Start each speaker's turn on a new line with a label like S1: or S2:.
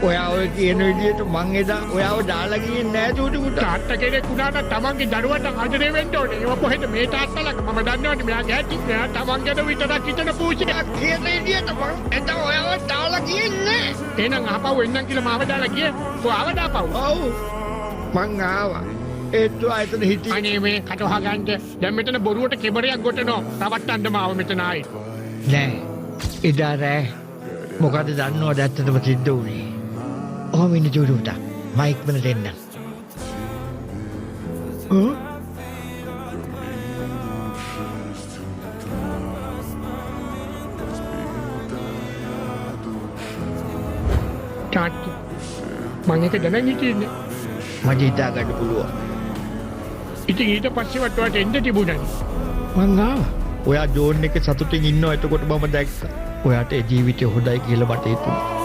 S1: ඔයා ඔය කියන විදිහට මං එදා ඔයාව දාලා ගියේ නෑ චූටි පුතා.
S2: තාත්තා කෙනෙක් වුණා නම් තමන්ගේ දරුවට ආදරේ වෙන්න ඕනේ. ඒව කොහෙද මේ තාත්තා ළඟ? මම දන්නවනේ මෙයාගේ හැටි. මෙයා තමන් ගැන විතරක් හිතන පූජකයෙක්.
S1: කියන විදිහට මං එදා ඔයාව දාලා ගියේ නෑ.
S2: එහෙනම් ආපහු එන්නම් කියලා මාව දාලා ගියේ. ඔය ආවද ආපහු?
S1: ඔව්. මං ආවා. ඒත් ඔයා එතන හිටියේ.
S2: අනේ මේ කට වහගන්න. දැන් මෙතන බොරුවට කෙබරයක් ගොටනවා. රවට්ටන්න මාව මෙතන ආයේ.
S1: නෑ. එදා රෑ මොකද දන්නවද ඇත්තටම සිද්ධ වුණේ? ඔහොම ඉන්න චූටි පුතා. මම ඉක්මනට එන්නම්.
S2: තාත්තා මං ඒක දැනන් හිටියේ නෑ.
S1: මට හිතා ගන්න පුළුවන්.
S2: ඉතින් ඊට පස්සේවත් ඔයාට එන්න තිබුණානේ.
S1: මං ආවා. ඔයා ජෝන් එක සතුටින් ඉන්නවා එතකොට මම දැක්කා. ඔයාට ඒ ජීවිතය හොඳයි කියලා මට හිතුණා.